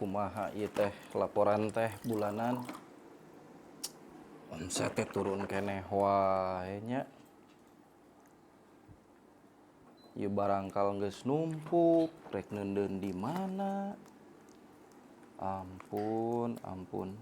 Kumaha ieu teh laporan teh bulanan. Omset teh turun keneh wae nya. Ieu barangkal geus numpuk, rek neundeun di mana? Ampun, ampun.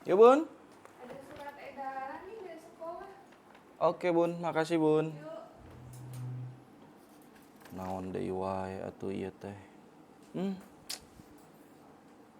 Ya, Bun. Ada surat edaran nih dari sekolah. Oke, Bun. Makasih, Bun. Yuk. Naon deui wae atuh ieu teh.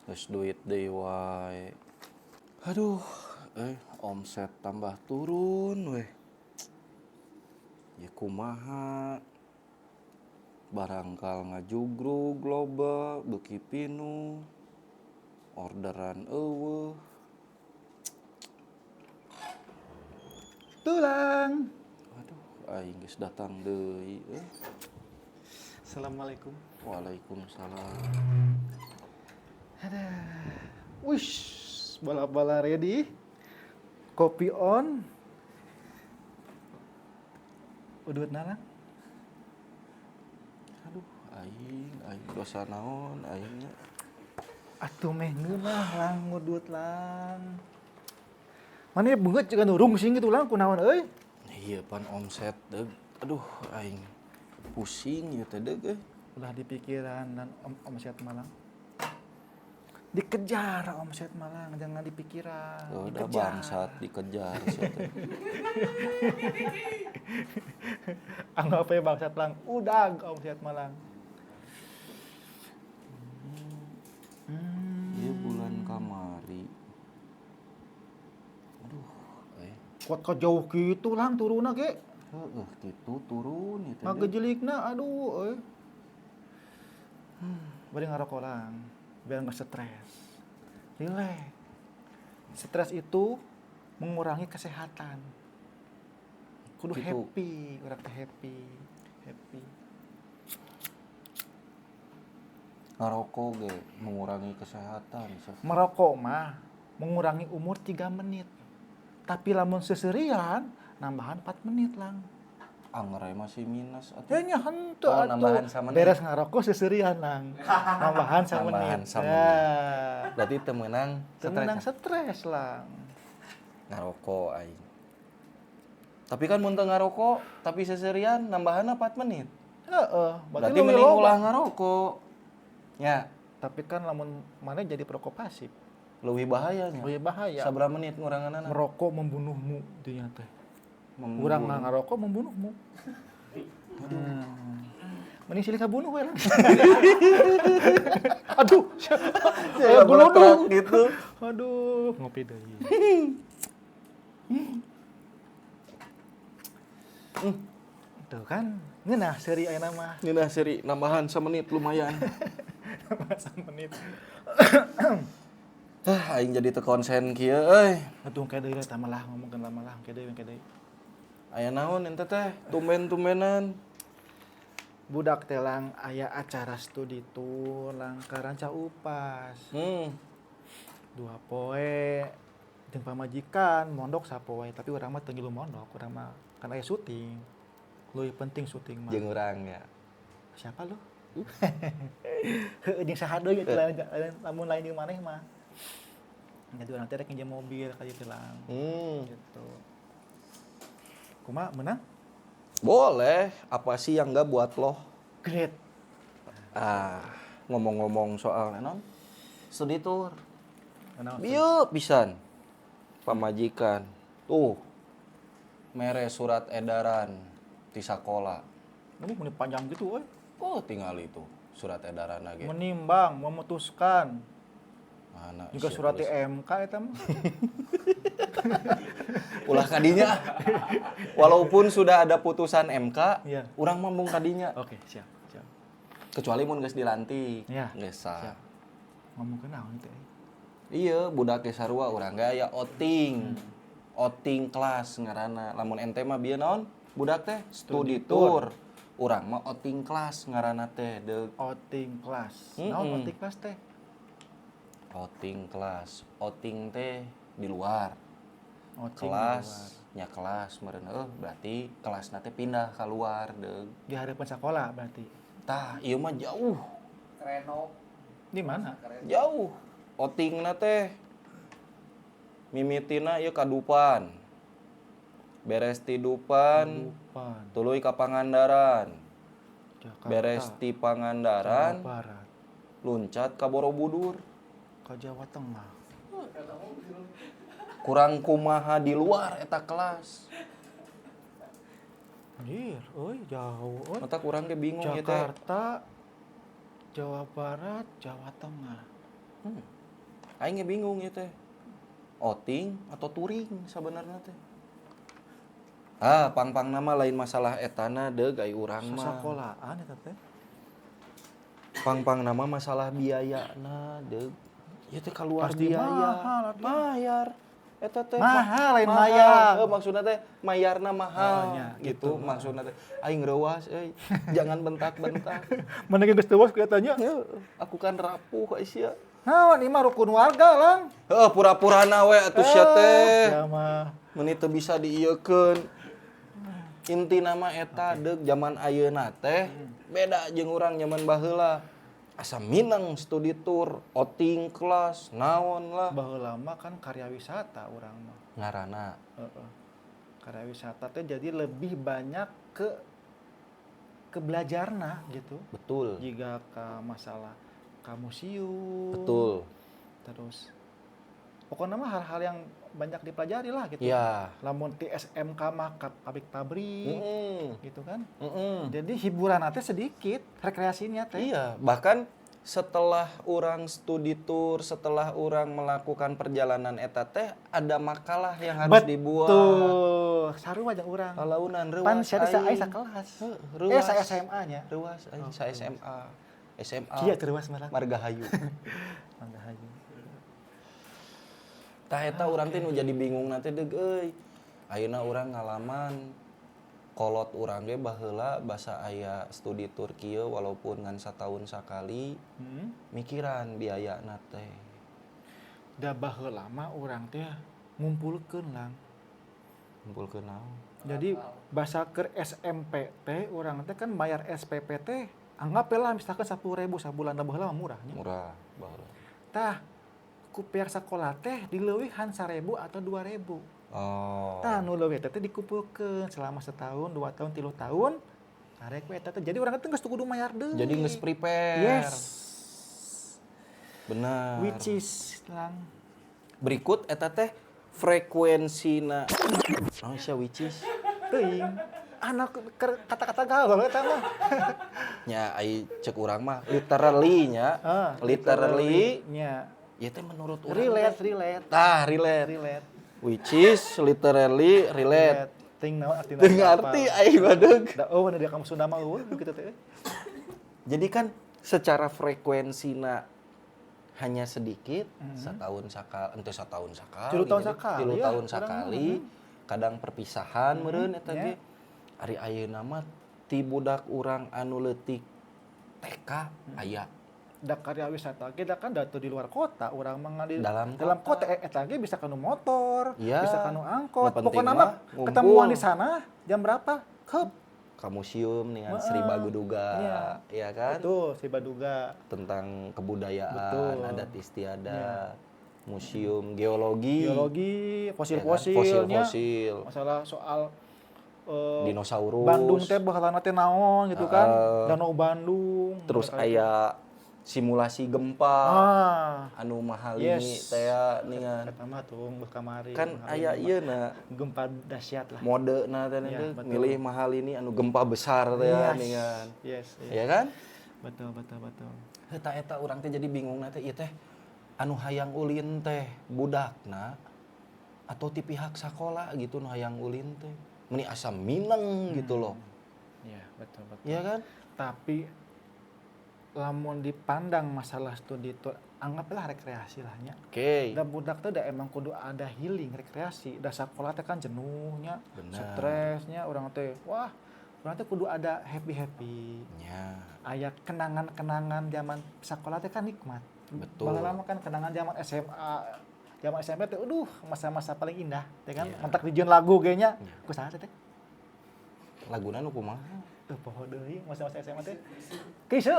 Geus duit deui wae. Aduh, omset tambah turun weh. Ya kumaha? Barangkal ngajugrug loba beuki pinuh. Orderan eueuh. Tulang. Aduh, aing geus datang deui euy. Assalamualaikum. Waalaikumsalam. Ada. Wish, bala-bala ready. Kopi on. Udut nalang. Aduh, aing aing dosa naon aing nya. Atuh meh ngeunah lang ngudut lang. Mana beungeut juga nu rungsing gitu lang kunaon euy. Iya pan omset deug. Aduh, aing pusing ieu teh deug euy. Ulah dipikiran dan omset malang. Dikejar omset malang, jangan dipikiran. Oh, udah dikejar. bangsat dikejar sia teh. Anggap aja bangsat lang, udah omset malang. Ieu bulan kamari. Aduh, Kuat ke jauh gitu lang turunna ge. Heeh, kitu turun ieu teh. Ngagejelikna aduh euy. Bari ngarokok lang, biar nggak stres. Relax. Stres itu mengurangi kesehatan. Kudu Gitu. happy, urang teh happy. Happy. Ngarokok ge mengurangi kesehatan. Merokok mah mengurangi umur 3 menit. Tapi lamun seserian nambahan 4 menit lang. Anger we masih minus atuh. Ya nya henteu Oh, atuh. nambahan samenit. Beres ngarokok seserian lang. Nambahan samenit. Nambahan samenit. Ya. Berarti teu meunang Teu meunang stres lang. Ngarokok aing. Tapi kan mun teu ngarokok tapi seserian nambahan 4 menit. Heeh, Berarti leuwih mending loba. ulah ngarokok. Ya, Tapi kan lamun mana jadi perokok pasif. leuwih bahaya nya. Leuwih bahaya. Sabaraha menit nguranganana? Merokok membunuhmu dinya teh. Urang mah ngarokok membunuhmu. Aduh. Mending silih kabunuh we lah. Aduh. Ya, Aya geludung gitu. Aduh, ngopi deui. Tuh kan, ngeunah seuri ayeuna mah. Ngeunah seuri nambahan samenit lumayan. Nambahan samenit. Ah, aing jadi teu konsen kieu euy. Atuh engke deui eta mah lah ngomongkeun lama lah, engke deui, engke deui. Aya naon ente teh? Tumben-tumbenan. Budak teh lang aya acara studi tour lang ka Ranca Upas. 2 poe jeung pamajikan mondok sapoe, tapi urang mah teu ngilu mondok, urang mah kan aya syuting. Leuwih penting syuting mah. Jeung urang ya. Siapa lu? Heueuh jeung saha deui atuh lain lamun lain jeung maneh mah. Jadi urang teh rek nginjem mobil ka dieu lang. Gitu. Kumaha meunang? Boleh, apa sih yang enggak buat lo? Great. Ah, ngomong-ngomong soal naon? Studi tour. Naon? Bieu pisan. Pamajikan. Tuh. Mere surat edaran ti sakola. Ini meni panjang gitu euy. Oh, tinggal itu surat edaran ge. Menimbang, memutuskan. Mana Juga sia surat tulis. MK eta mah. Ulah kadinya. Walaupun sudah ada putusan MK, Iya. urang mah mung kadinya. Oke, siap, siap. Kecuali mun geus dilantik, Iya, geus sah. siap. Ngomongkeun naon teh? Iya, budak ge sarua urang ge aya outing. Outing kelas ngaranna. Lamun ente mah bieu naon? Budak teh studi tour. Urang mah outing kelas ngaranna teh deuk. Outing kelas. Naon outing kelas teh? Outing kelas. Outing teh di luar. Outing Kelas nya kelas meureun heuh berarti kelasna teh pindah keluar deuk. Di harapan sekolah berarti. Tah, ieu mah jauh. Renov. Di mana? Jauh. Outingna teh mimitina ieu ka Dupan. Beres ti Dupan, Dupan, tuluy ka Pangandaran. Jakarta. Beres ti Pangandaran, Jawa Barat, luncat ka Borobudur. Ke Jawa Tengah. Kurang kumaha di luar eta kelas. Anjir, euy jauh euy. Mata kurang ge bingung ieu teh. Jakarta, Jawa Barat, Jawa Tengah. Aing ge bingung ieu teh. Outing atau touring sebenarnya teh. Ah, pang-pang nama lain masalah etana deug ai urang mah. Sasakolaan eta teh. Pang-pang nama masalah biayana deug. Ieu teh keluar Pasti biaya. mahal atuh. Bayar. Eta teh Mahal, lain mahal. mayar. Maksudna teh mayarna mahal Oh, nya, gitu, maksudna teh. Aing reuas euy. Jangan bentak-bentak. Mana geus teu kelihatannya. Heuh, aku kan rapuh Aisyah. Naon ieu mah rukun warga, Lang. Heuh, pura-purana we atuh sia teh. Ya mah. Meuni teu bisa diieukeun. Inti nama eta deuk zaman ayeuna teh beda jeung urang zaman baheula. Asa mineng studi tour, outing kelas, naon lah. Baheula mah kan karya wisata urang mah. Ngaranna. Heeh. Karya wisata teh jadi lebih banyak ke belajarna gitu. Betul. Jika ke masalah ke museum. Betul. Terus pokoknya mah hal-hal yang banyak dipelajari lah gitu. Iya. Lamun ti SMK mah ke pabrik-pabrik gitu kan. Jadi hiburan teh sedikit, rekreasinya teh. Iya, bahkan setelah orang studi tour, setelah orang melakukan perjalanan eta teh ada makalah yang harus dibuat. Betul. Sarua jeung urang. Kalaunan reuas Pan sia teh aing. aing sakelas. Heuh, Eh reuas. sa SMA nya. Reuas aing sa SMA. SMA. Kieu teu reuas malah. Margahayu. Margahayu. Tah eta urang teh nu jadi bingung teh deug euy. Ayeuna urang ngalaman kolot urang ge baheula basa aya studi tour kieu walaupun ngan sataun sakali mikiran biayana teh. Da baheula mah urang teh ngumpulkeun, Lang. Ngumpulkeun naon? Jadi basa keur SMP teh urang teh kan bayar SPP teh anggap lah misalkan 10.000 sabulan, da baheula mah murah nya. Murah baheula. Tah ku pihak sekolah teh dileuwihan 1.000 atau 2.000. Oh. Tah nu leuwih teh dikumpulkeun selama setahun, 2 tahun, 3 tahun. Karek we eta teh. Jadi urang teh geus teu kudu mayar deui. Jadi geus prepare. Yes. Benar. Which is, Lang. Berikut eta teh frekuensina. Oh, sia which is. Teuing. Anak kata-kata gaul eta mah. Nya ai cek urang mah literally nya. Ah, Literally nya. ya teh menurut urang Relate, teh. Relate. Tah, relate. Relate. Which is literally relate. Ting naon artina? Teu ngarti aing mah deug. Da eueuh di kamu Sunda mah eueuh gitu teh. Jadi kan secara frekuensina hanya sedikit, setahun sakali, ente setahun sakali, 3 tahun jadi sakali, tilu ya, tahun urang mah, sakali, kadang perpisahan meureun eta ya. ge. Ari ayeuna mah ti budak urang anu leutik TK aya. Da karya wisata ge da kan da teu di luar kota, urang mah di Dalam dalam kota, eta ge bisa kanu motor, Iya. bisa kanu angkot. Nu penting Pokokna mah mah ngumpul. ketemuan di sana jam berapa? Kep. Ka museum dengan Sri Baguduga, Iya. ya kan? Betul, Sri Baduga. Tentang kebudayaan, Betul. adat istiadat, museum geologi, Geologi, ya kan? fosil-fosilnya. Fosil-fosil, Masalah soal dinosaurus. Bandung teh baheulana teh naon gitu kan. Heeh. Danau Bandung. Terus Mereka- aya simulasi gempa anu mahal ini teh ningan. Eta mah tuh geus kamari. Kan mahal aya ini ieu na mah. Gempa dahsyat lah. Mode na teh Iya, teh, betul. milih mahal ini anu gempa besar teh Yes. ningan. Yes. Ya kan? Betul, betul, betul. Eta eta urang teh jadi bingung na teh ieu teh anu hayang ulin teh budakna atau ti pihak sakola gitu nu hayang ulin teh. Meni asa mineng gitu loh. Iya, betul, betul. Iya kan? Tapi lamun dipandang masalah studi tour, anggaplah rekreasi lah nya. Oke. Da budak teh da emang kudu ada healing, rekreasi. Da sakola teh kan jenuhnya, Benar. stresnya urang teh. Wah, urang teh kudu ada happy-happy. Nya. Aya kenangan-kenangan zaman sekolah teh kan nikmat. Betul. Baheula mah kan kenangan zaman SMA, zaman SMP teh aduh masa-masa paling indah, teh kan. Iya. Mentak dijieun lagu ge nya. Iya. Ku saha teh? Laguna nu kumaha? Tuh poho deui masa-masa SMA teh. Klise.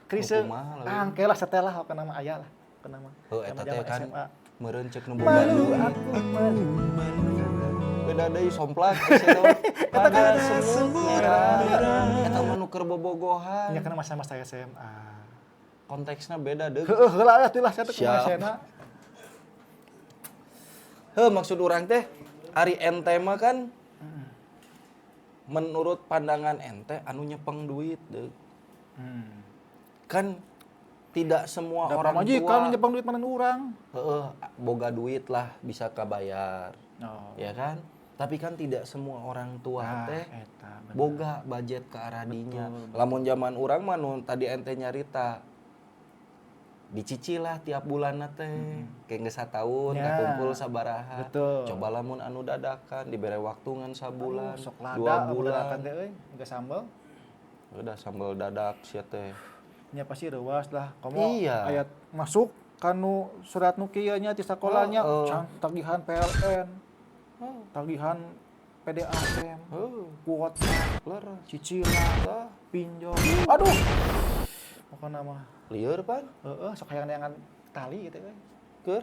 Klise. Nu kumaha lah, Ah, engke lah setelah apa nama aya lah. Apa nama. Heuh, eta teh Zaman kan SMA. meureun cek nu boga Malu duit. aku malu. Beda deui somplak cenah. Pada semut merah. Eta mah nu keur bobogohan. Nya kan masa-masa SMA. Konteksnya beda deui. Heeh, heula atuh lah saya teh kumaha Siap. SMA. Heuh, maksud urang teh ari ente mah kan menurut pandangan ente anu nyepeng duit deui. Kan tidak semua Da orang pamajikan tua nyepeng duit mana urang. heeh, boga duit lah bisa kabayar. Oh. Ya kan? Tapi kan tidak semua orang tua Ah, teh eta bener. boga budget ke arah dinya. Lamun zaman urang mah nu tadi ente nyarita dicicil lah tiap bulan teh. Kayak geus sataun Ya. kakumpul sabaraha. Betul. Coba lamun anu dadakan dibere waktu ngan sabulan, Aduh, sok lada 2 bulan bulan. teh euy, boga sambel. Udah sambal dadak sia teh. Nya pasti reuas lah. Komo Iya. aya masuk kanu surat nu kieu nya ti sakolanya, Heeh. can tagihan PLN, tagihan PDAM, Heuh, kuota, leres. cicilan, Tah, pinjol. Aduh. Pokokna mah lieur pan heeh sok hayang neangan tali gitu euy. keur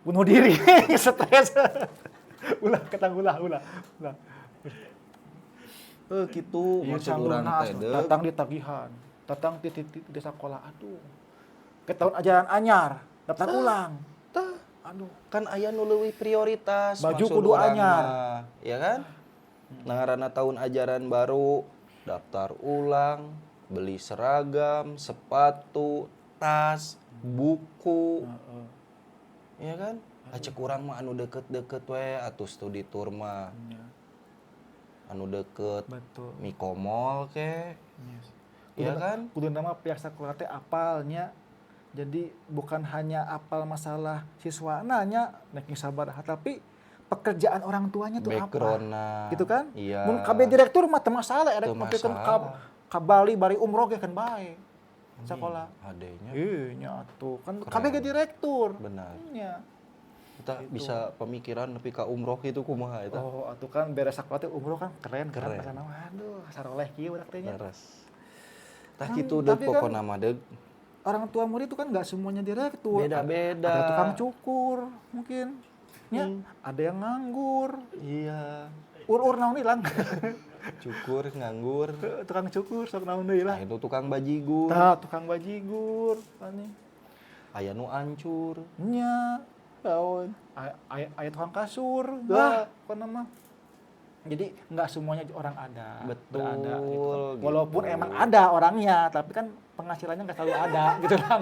Bunuh diri, stres. Ulah ketang ulah ulah. Ulah. Heuh kitu Iya, maksud can urang lunas, teh deuk. datang di tagihan, datang di sekolah, aduh. Ke tahun ajaran anyar, daftar ulang. Tah, Aduh, kan aya nu leuwih prioritas Baju maksud kudu urang anyar. mah, ya kan? Nah, ngaranna tahun ajaran baru, daftar ulang, beli seragam, sepatu, tas, buku, heeh. ya kan? Acek urang mah anu deket-deket we atuh studi tour mah Iya, anu deket betul. Miko Mall ke, Yes. ya kan? Kudu nama pihak sekolah teh apalnya. Jadi bukan hanya apal masalah siswa nanya nek sabaraha tapi pekerjaan orang tuanya tuh apa. Background-na. Gitu kan? Iya. Mun kabeh direktur mah teu masalah erek Teu nepikeun ka masalah. ka Bali bari umroh ge kan bae. Sekolah. Adenya Iya, nya atuh kan kabeh ge direktur. benar. Nya. Kita bisa pemikiran nepi ka umroh gitu kumaha eta. Oh, atuh kan beres sekolah teh umroh kan keren kan Keren. rasana mah. Aduh, saroleh kieu budak teh nya. Leres. Tah Kan, kitu deuk tapi kan pokona mah deuk. Orang tua murid itu kan nggak semuanya direktur. Beda-beda. Ada tukang cukur mungkin. Ya, ada yang nganggur. Iya. Ur-ur naon ilang. Cukur nganggur. Tukang cukur sok naon deui lah. Nah, itu tukang bajigur. Tah, tukang bajigur ani. Aya nu ancur. Nya, Naon? aya aya tukang kasur. Lah. Lah, pokona mah. Jadi nggak semuanya orang ada, Betul, berada gitu kan. gitu. Walaupun emang ada orangnya, tapi kan penghasilannya nggak selalu ada gitu kan.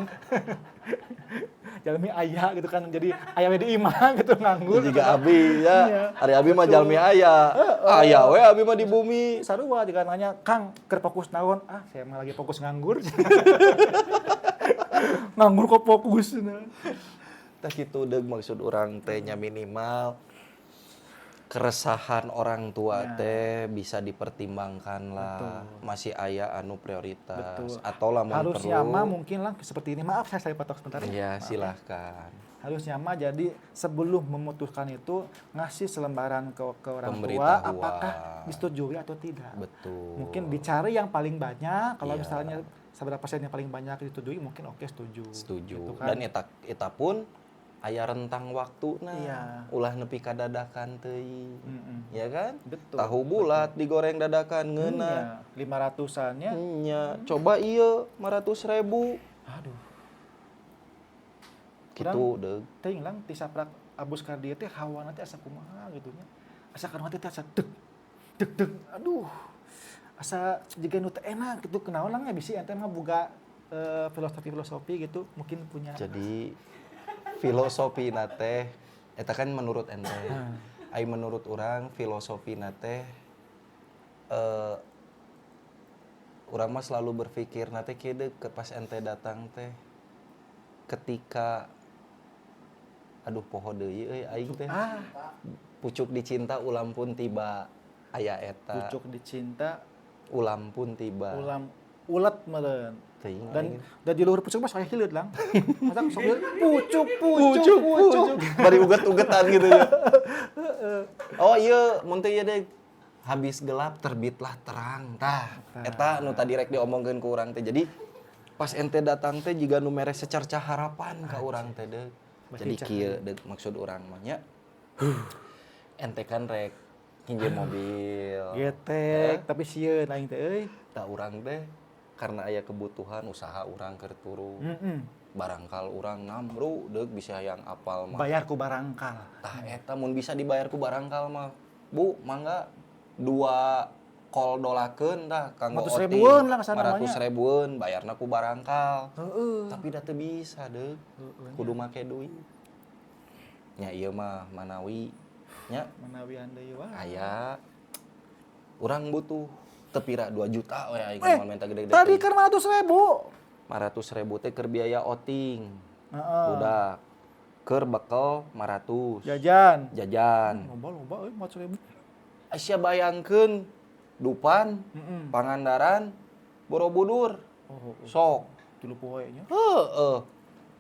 Jalmi aya gitu kan, jadi aya we di imah gitu nganggur. Juga abi ya. Iya. Ari abi mah jalmi aya. Aya we abi mah di bumi. Sarua juga nanya, "Kang, keur fokus naon?" "Ah, saya mah lagi fokus nganggur." Nganggur kok fokus. Nah. Tah kitu deuk maksud urang teh nya minimal keresahan orang tua teh bisa dipertimbangkan lah. Masih aya anu prioritas. Betul. Atau lamun Harusnya perlu mah mungkin lah seperti ini. Maaf saya potong sebentar ya. Ya, silahkan. Harusnya mah jadi sebelum memutuskan itu ngasih selembaran ke orang tua Pemberitahuan. apakah disetujui atau tidak. Betul. Mungkin dicari yang paling banyak, kalau Iya. misalnya seberapa persen yang paling banyak disetujui mungkin oke setuju. Setuju. Gitu kan. Dan eta pun aya rentang waktuna. Iya. Ulah nepi ka dadakan teuing. Mm-mm. Ya kan? Betul. Tahu bulat digoreng dadakan ngeunah. Iya, 500-annya. Nya, coba ieu 500.000. Aduh, Gitu deug. teuing lang ti saprak abus ka dieu teh hawana teh asa kumaha gitu nya. Asa kana teh asa deg deg deg. Aduh. Asa jiga nu teu enak gitu kunaon lang ya bisi ente mah boga filosofi-filosofi gitu mungkin punya. Jadi filosofi teh eta kan menurut ente. Ai menurut urang filosofi teh urang mah selalu berpikir nate kieu deuk ke pas ente datang teh ketika aduh poho deui euy aing teh. Ah, Pucuk dicinta ulam pun tiba aya eta. pucuk dicinta Ulam pun tiba. ulam ulet meureun. Teuing Dan aing. dan di luhur pucuk mah saya hileut lang. Masa sok hileut, pucuk pucuk pucuk. Bari uget-ugetan gitu ya. Oh iya, mun teu ieu deh. Habis gelap terbitlah terang, tah. Eta nu tadi rek diomongkeun ku urang teh. Jadi pas ente datang teh jiga nu mere secercah harapan ka urang teh, deuk. Jadi kieu, deuk, maksud urang mah nya. Ente kan rek nginjem mobil. Getek, tapi sieun aing teh euy. Tah, urang teh karena aya kebutuhan usaha urang keur turu. Barangkal urang nambru, deuk, bisa yang apal mah. Bayar ku barangkal. Tah, eta mun bisa dibayar ku barangkal mah. Bu, mangga dua kol dolakeun tah kanggo 500 ribuan lah kesana 500 mah nya. Ribuan bayarna ku barangkal. Heeh. Tapi da teu bisa, deuk. Kudu make duit. Nya ieu mah manawi nya Manawian deui wae. Aya urang butuh tepira 2 juta we aing Eh, moal minta gede-gede. tadi kan 500 ribu. 500 ribu teh keur biaya outing. Heeh. Budak. Keur bekel 500. Jajan. Jajan. Loba loba euy 500 ribu. Aya bayangkeun Dupan, Pangandaran, Borobudur. Oh, Sok. 3 poe nya. Heeh.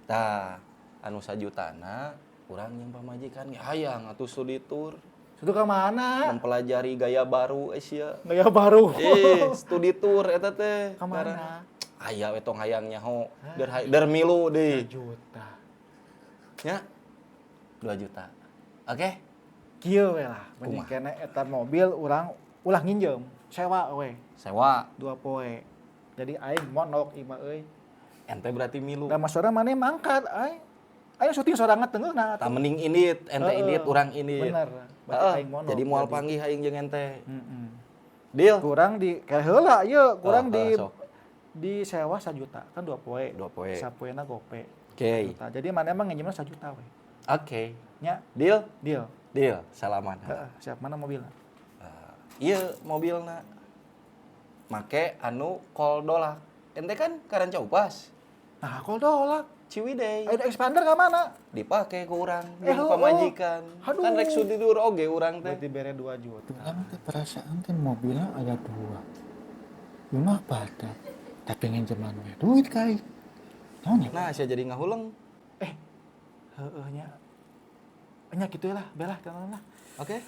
Tah, anu sajutana urang yang pamajikan ge hayang atuh studi tour, Itu ke mana? Mempelajari gaya baru Asia. Gaya baru. Eh, studi tour eta teh. Ke mana? Aya we tong hayang nyaho. Der milu deui. Juta. Nya. 2 juta. Oke? Kieu we lah, mending kene eta mobil urang ulah nginjem, sewa we Sewa. 2 poe. Jadi aing monok imah euy. Ente berarti milu. Da maksudna maneh mangkat aing. Aing syuting sorangan tengeuhna Tah, mending indit, ente indit, urang indit. Bener. Berarti Heeh, aing monok. jadi moal panggih aing jeung ente. Heeh. Deal. Kurang di kayak heula ieu, kurang Oh, di sok. di sewa 1 juta kan 2 poe. 2 poe. Sapoena gope. Oke. Juta. Jadi maneh emang nginjemna 1 juta we. Oke. Nya, Deal? Deal. Deal. Salaman. Heeh, siap, mana mobilnya? Iya, mobilna. Make anu kol dolak. Ente kan ka Ranca Upas. Nah, kol dolak. Ciwidey. Ayo Xpander ka mana? Dipake ku urang Eh, jeung oh, pamajikan. Aduh. Kan rek studi tour oge urang teh. Berarti bere 2 juta. Urang teh perasaan teh mobilnya ada dua. Imah pada, tapi nginjeman we duit kai. Naon ya? Nah, sia jadi ngahuleng. Eh, heeh nya. Nya kitu lah, belah tenan lah. Oke.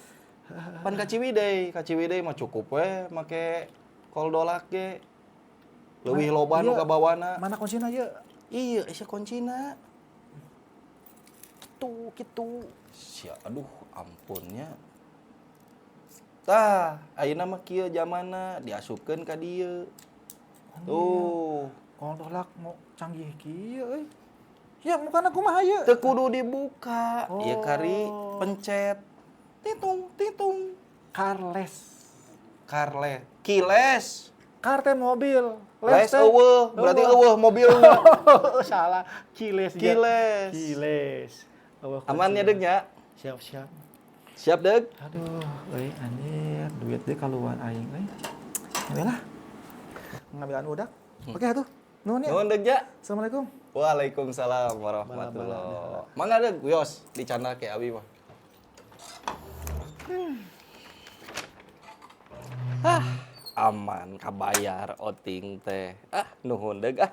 Pan ka Ciwidey, ka Ciwidey mah cukup we make kol dolak ge. Leuwih loba nu Iya. kabawana. Mana kuncina ieu? Iya, sia kuncina. Kitu, kitu. Sia, aduh, ampunnya. Tah, ayeuna mah kieu zamanna diasupkeun ka dieu. Tuh, Kol dolak mau canggih kieu euy. Ya mukana kumaha ieu? Teu kudu dibuka. Ieu kari Oh. pencet. Titung, titung. Carless. Karle, kiles. Car teh mobil. Les teh- euweuh, berarti euweuh mobilna. Salah. Kiles dia. Kiles. Kiles. Euweuh Aman ya, kuncina. Deg, nya? Siap, siap. Siap, Deg? Aduh, euy anjir, duit deui kaluar aing euy. Ya lah. Ngambilan udak. Oke atuh. Nuhun ya. Nuhun, Deg, ya. Assalamualaikum. Waalaikumsalam warahmatullahi. Mangga, Deg, wios dicanda ke abi mah. Ah, aman kabayar outing teh. Ah, nuhun, Deg, ah.